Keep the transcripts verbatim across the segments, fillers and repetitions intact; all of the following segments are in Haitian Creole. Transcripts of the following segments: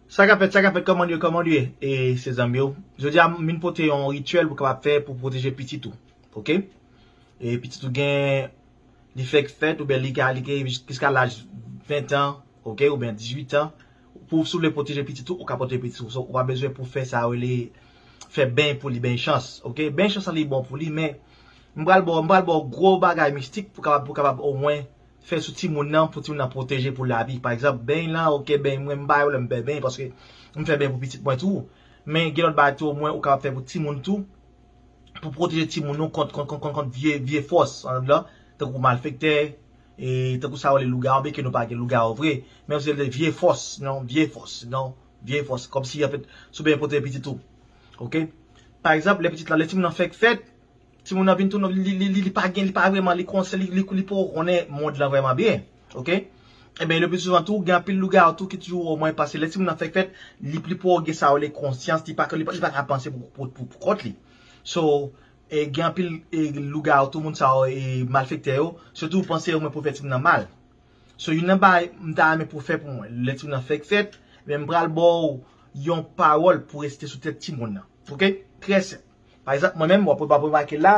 Sa k ap fèt, sa k ap fèt, kòman nou ye, kòman nou ye? E se zanmi w. Jodi a, m vin pote yon rityèl pou kapab fè pou pwoteje pitit ou. Oke? E pitit ou gen, li fèk fèt, oubyen li ka, li gen jiska laj ven an, oke, oubyen dizuit an. Pou si w vle pwoteje pitit ou, ou ka pwoteje pitit ou. So, ou pa bezwen pou fè sa yo rele fè beny pou li, beny chans. Oke? Beny chans lan li bon pou li, men m pral ba w, m pral ba w gwo bagay mistik pou kapab, pou kapab omwen fè sou timoun nan, pou timoun nan pwoteje pou lavi. Pa egzanp, beny lan, oke, beny, mwen m pa yo lè m fè beny, paske m fè beny pou pitit mwen tou. Men gen lòt bagay tou, omwen ou kapab fè pou timoun tou, pou pwoteje timoun nou kont, kont, kont, kont, kont vye, vye fòs, an la, tankou malfektè, e tankou sa yo rele lougawou, byen ke nou pa gen lougawou vre, men se de vye fòs, non, vye fòs, non, vye fòs, kòmsi, anfèt, si w byen pwoteje pitit ou. Oke? Pa egzanp, lè pitit lan, lè timoun nan fèk fèt, timoun nan vin tounen, li, li, li, li pa gen, li pa vrèman, li konsyan, li, li, li poko konnen mond lan vrèman byen. Oke? Ebyen, le pli souvan tou, gen anpil lougawou tou ki toujou omwen pase. Lè timoun nan fèk fèt, li pli poko gen sa yo rele konsyans, li pa, li pa, li pa ka panse pou, pou, pou, pou kont li. So, e, gen anpil, e, lougawou tou, moun sa yo, e, malfektè yo, sitou panse omwen pou fè timoun nan mal. So, youn nan bagay m ta renmen pou fè pou mwen, lè timoun nan fèk fèt, men m pral ba w yon pawòl pou resite sou tèt timoun nan. Oke? Trè senp. Pa egzanp, mwen menm, w ap, w ap remake la,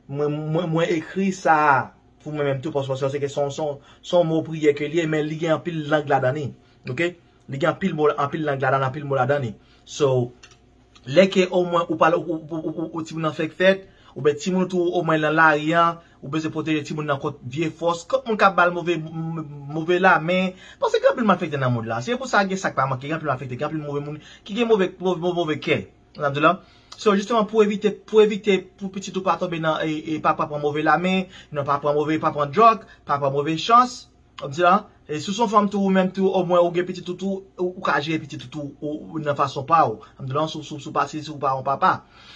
mwen, mwen, mwen ekri sa a pou mwen menm tou, paske se, se, se yon, se yon, se yon mo priyè ke li ye, men li gen anpil lang ladan li. Oke? Li gen anpil mo, anpil lang ladan, anpil mo ladan li. So, lè ke omwen ou pale, ou, ou, ou, ou, ou timoun nan fèk fèt, oubyen timoun ou tou omwen nan lari an, ou bezwen pwoteje timoun nan kont vye fòs, kont moun k ap ba l move, m-, m-, move lamen, paske gen anpil malfektè nan mond la. Se pou sa gen sa k pa manke, gen anpil malfektè, gen anpil move moun ki gen move, move, move kè. N ap di la. So, jisteman, pou evite, pou evite pou pitit ou pa tonbe nan, e, e, pa, pa pran move lamen, non, pa pran move, pa pran dwòg, pa pran move chans, n ap di la. E si w se yon fanm tou, ou menm tou, omwen ou gen pitit ou tou, ou, ou ka jere pitit ou tou, ou, ou nan fason pa w. N ap di la, si w, si w, si w pa, si, si w pa yon papa.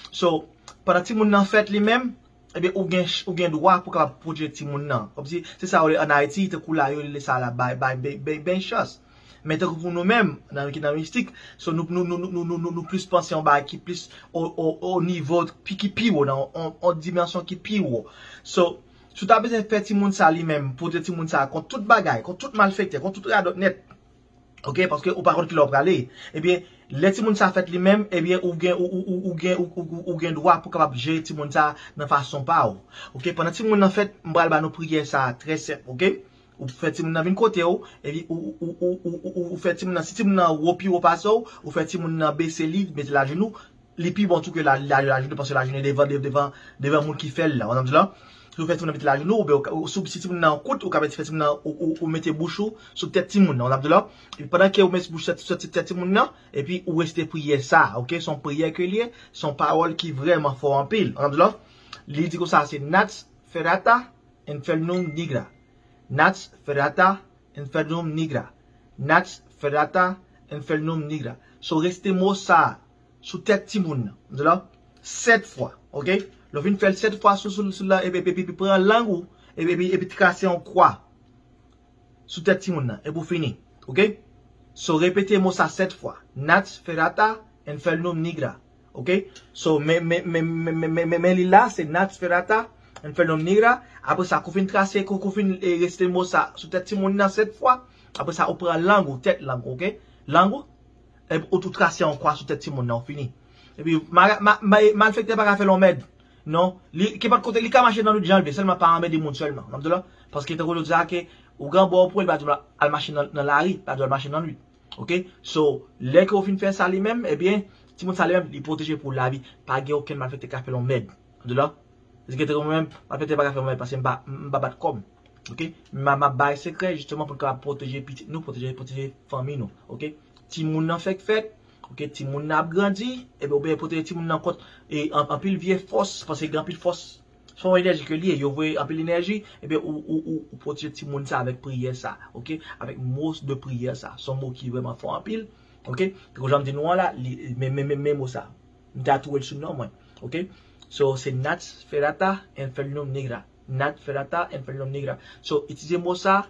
So, pandan timoun nan fèt li menm, ebyen, ou gen, ou gen dwa pou kapab pwoteje timoun nan. Kòmsi, se sa yo rele ann Ayiti, tankou la, yo rele sa la, bay, bay, bay, bay, bay chans. Men tankou pou nou menm, nan, ki nan mistik, so nou, nou, nou plis panse yon bagay ki plis o, o, o nivo pi, ki pi wo, nan yon, yon dimansyon ki pi wo. So, si w ta bezwen fè timoun sa li menm, pwoteje timoun sa kont tout bagay, kont tout malfektè, kont tout radòt nèt, oke, paske ou pa konn kilè w prale. Ebyen, lè timoun sa fèt li menm, ebyen, ou gen, ou, ou, ou, ou gen, ou, ou, ou, ou gen dwa pou kapab jere timoun sa nan fason pa w. Oke, pandan timoun nan fèt, m pral ba nou priyè sa trè senp, oke? Ou fè timoun nan vin kote w, epi ou, ou, ou fè timoun nan, si timoun nan wo pi wo pase w, ou fè timoun nan bese li, mete l ajenou, li pi bon tou ke l al, l al ajenou, paske l ajenou devan, devan, devan moun ki fè l la, w ap di la. Si w fè timoun nan mete l ajenou, oubyen ou ka, ou, si, si timoun nan kout, ou ka mete, fè timoun nan, ou, ou, ou mete bouch ou sou tèt timoun nan, w ap di la. Epi pandan ke ou mete bouch sou tèt, sou tèt, tèt timoun nan, epi ou resite priyè sa, oke? Se yon priyè ke l ye, se yon pawòl ki vrèman fò anpil, w ap di la. Li di konsa, se Nats ferata infernum nigra. Nats ferata infernum nigra. Nats ferata infernum nigra. So, resite mo sa a sou tèt timoun nan. M di la, sèt fwa, oke? Lè w fin fè l sèt fwa sou, sou, sou la, epi, epi, epi pran lang ou, epi, epi, epi trase yon kwa sou tèt timoun nan, epi w fini, oke? So, repete mo sa sèt fwa. Nats ferata infernum nigra. Oke? So, men, men, men li la, se Nats ferata infernum nigra. Apre sa, kou fin trase, kou, kou fin, e, resite mo sa sou tèt timoun nan sèt fwa. Apre sa, ou pran lang ou, tèt lang ou, oke? Lang ou, epi ou tou trase yon kwa sou tèt timoun nan, ou fini. Epi, ma, ma, ma, malfektè pa ka fè l yon mèd. Non, li, kenpòt kote, li ka mache nan nwit jan l vle, sèlman pa anmède moun sèlman. W ap di la, paske tankou nou di a ke ou gen bò pou li, pa di w al mache nan, nan lari, pa di w al mache nan nwit. Oke? So, lè ke w fin fè sa li menm, ebyen, timoun sa li menm, li pwoteje pou lavi. Pa gen okenn malfektè ka fè l yon mèd. W ap di la, se ke tankou mwen menm, malfektè pa ka fè yon mèd, paske m pa, m pa bat kò m. Oke? M a, m ap bay sekrè, jisteman, pou n kapab pwoteje pitit nou, pwoteje, pwoteje fanmi nou. Oke? Timoun nan fèk fèt, oke, timoun nan ap grandi, ebyen, ou bezwen pwoteje timoun nan kont, e, an, anpil vye fòs, paske gen anpil fòs. Se yon enèji ke li ye, yo voye anpil enèji, ebyen, ou, ou, ou, ou pwoteje timoun sa avèk priyè sa, oke? Avèk mo de priyè sa. Se yon mo ki vrèman fò anpil, oke? Tankou jan m di nou an la, li, men, men, men, men mo sa. M ta touwe l sou non mwen, oke? So, se Nats ferata infernum nigra. Nats ferata infernum nigra. So, itilize mo sa,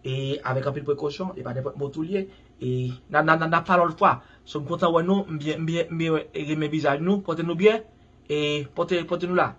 e avèk anpil prekosyon, e pa nenpòt mo tou l ye. E n a, n a, n a, n a pale lòt fwa. So, m kontan wè nou, m byen, m byen, m byen renmen vizaj nou, pote nou byen, e pote, pote nou la.